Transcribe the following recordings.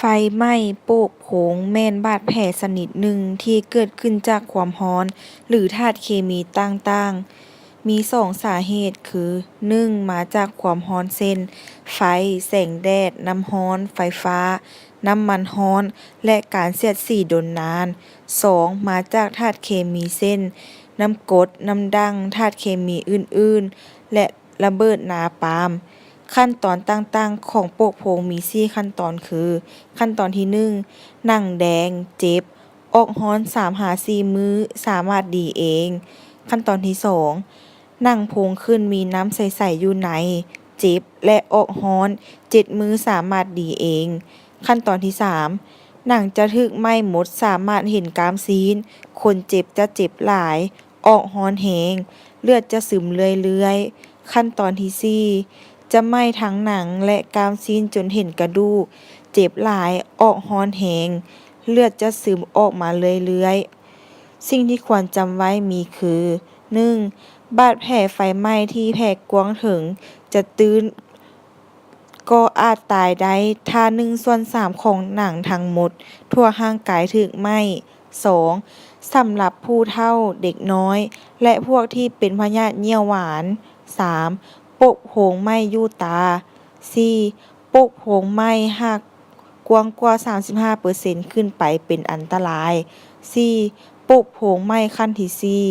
ໄຟໄໝ້ໂປກໂພງແມ່ນບາດແຜຊະນິດໜຶ່ງທີ່ເກີດຂຶ້ນຈາກຄວາມຮ້ອນ ຫຼື ທາດເຄມີຕ່າງໆ. ມີສອງສາເຫດຄື ໜຶ່ງ ມາຈາກຄວາມຮ້ອນເຊັ່ນ ໄຟ, ແສງແດດ, ນ້ຳຮ້ອນ, ໄຟຟ້າ, ນ້ຳມັນຮ້ອນ ແລະ ການສຽດສີດົນນານ. ສອງ ມາຈາກທາດເຄມີເຊັ່ນ ນ້ຳກົດ, ນ້ຳດ່າງ, ທາດເຄມີອື່ນໆ ແລະ ລະເບີດນາປາມ. ຂັ້ນຕອນຕ່າງໆຂອງໂປກໂພງມີສີ່ຂັ້ນຕອນຄື ຂັ້ນຕອນທີໜຶ່ງ ໜັງແດງ, ເຈັບ, ອອກຮ້ອນສາມຫາສີ່ມື້ ສາມາດດີເອງ. ຂັ້ນຕອນທີສອງ ໜັງໂພງຂຶ້ນມີນ້ຳໃສໆຢູ່ໃນ, ເຈັບ ແລະ ອອກຮ້ອນເຈັດມື້ ສາມາດດີເອງ. ຂັ້ນຕອນທີສາມ ໜັງຈະຖືກໄໝ້ໝົດ ສາມາດເຫັນກ້າມຊີ້ນ, ຄົນເຈັບຈະເຈັບຫຼາຍ, ອອກຮ້ອນແຮງ, ເລືອດຈະຊຶມເລື້ອຍໆ. ຂັ້ນຕອນທີສີ່ ຈະໄໝ້ທັງໜັງ ແລະ ກ້າມຊີ້ນຈົນເຫັນກະດູກ, ເຈັບຫຼາຍ, ອອກຮ້ອນແຮງ, ເລືອດຈະຊຶມອອກມາເລື້ອຍໆ. ສິ່ງທີ່ຄວນຈຳໄວ້ມີຄື ໜຶ່ງ ບາດແຜໄຟໄໝ້ທີ່ແຜ່ກວ້າງເຖິງຈະຕື້ນ ກໍອາດຕາຍໄດ້ ຖ້າໜຶ່ງສ່ວນສາມຂອງໜັງທັງໝົດທົ່ວຮ່າງກາຍຖືກໄໝ້. ສອງ ສຳລັບຜູ້ເຖົ້າ, ເດັກນ້ອຍ ແລະ ພວກທີ່ເປັນພະຍາດຍ່ຽວຫວານ. ສາມ ໂປກໂພງໄໝ້ຢູ່ຕາ. ສີ່ ໂປກໂພງໄໝ້ຫາກກວ້າງກວ່າສາມສິບຫ້າເປີເຊັນຂຶ້ນໄປເປັນອັນຕະລາຍ. ສີ່ ໂປກໂພງໄໝ້ຂັ້ນທີສີ່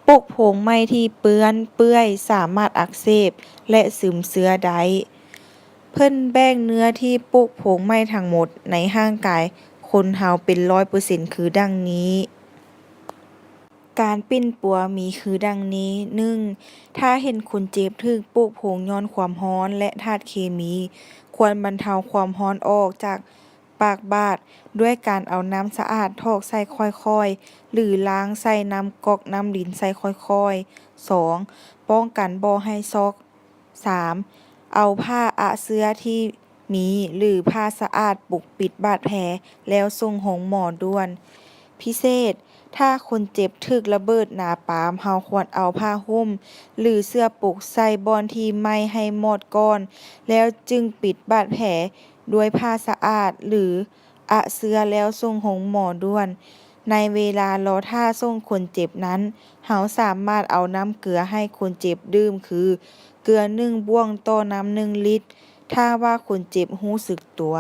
ໂປກໂພງໄໝ້ທີ່ເປື້ອນເປື້ອຍສາມາດອັກເສບ ແລະ ຊຶມເຊື້ອໄດ້. ເພິ່ນແບ່ງເນື້ອທີ່ໂປກໂພງໄໝ້ທັງໝົດໃນຮ່າງກາຍຄົນເຮົາເປັນຮ້ອຍເປີເຊັນຄືດັ່ງນີ້. ການປິ່ນປົວມີຄືດັ່ງນີ້. ໜຶ່ງ ຖ້າເຫັນຄົນເຈັບຖືກໂປກໂພງຍ້ອນຄວາມຮ້ອນ ແລະ ທາດເຄມີ, ຄວນບັນເທົາຄວາມຮ້ອນອອກຈາກປາກບາດ ດ້ວຍການເອົານ້ຳສະອາດຖອກໃສ່ຄ່ອຍໆ ຫຼື ລ້າງໃສ່ນ້ຳກອກນ້ຳລິນໃສ່ຄ່ອຍໆ. ສອງ ປ້ອງກັນບໍ່ໃຫ້ຊັອກ. ສາມ ເອົາຜ້າອະເຊື້ອທີ່ມີ ຫຼື ຜ້າສະອາດປົກປິດບາດແຜ ແລ້ວສົ່ງໂຮງໝໍດ່ວນ. ພິເສດ ຖ້າຄົນເຈັບຖືກລະເບີດນາປາມ, ເຮົາຄວນເອົາຜ້າຫົ່ມ ຫຼື ເສື້ອປົກໃສ່ບ່ອນທີ່ໄໝ້ໃຫ້ໝອດກ່ອນ, ແລ້ວຈຶ່ງປິດບາດແຜດ້ວຍຜ້າສະອາດ ຫຼື ອະເຊື້ອ ແລ້ວສົ່ງໂຮງໝໍດ່ວນ. ໃນເວລາລໍຖ້າສົ່ງຄົນເຈັບນັ້ນ, ເຮົາສາມາດເອົານ້ຳເກືອໃຫ້ຄົນເຈັບດື່ມ ຄື ເກືອໜຶ່ງບ່ວງຕໍ່ນ້ຳໜຶ່ງລິດ, ຖ້າວ່າຄົນເຈັບຮູ້ສຶກຕົວ.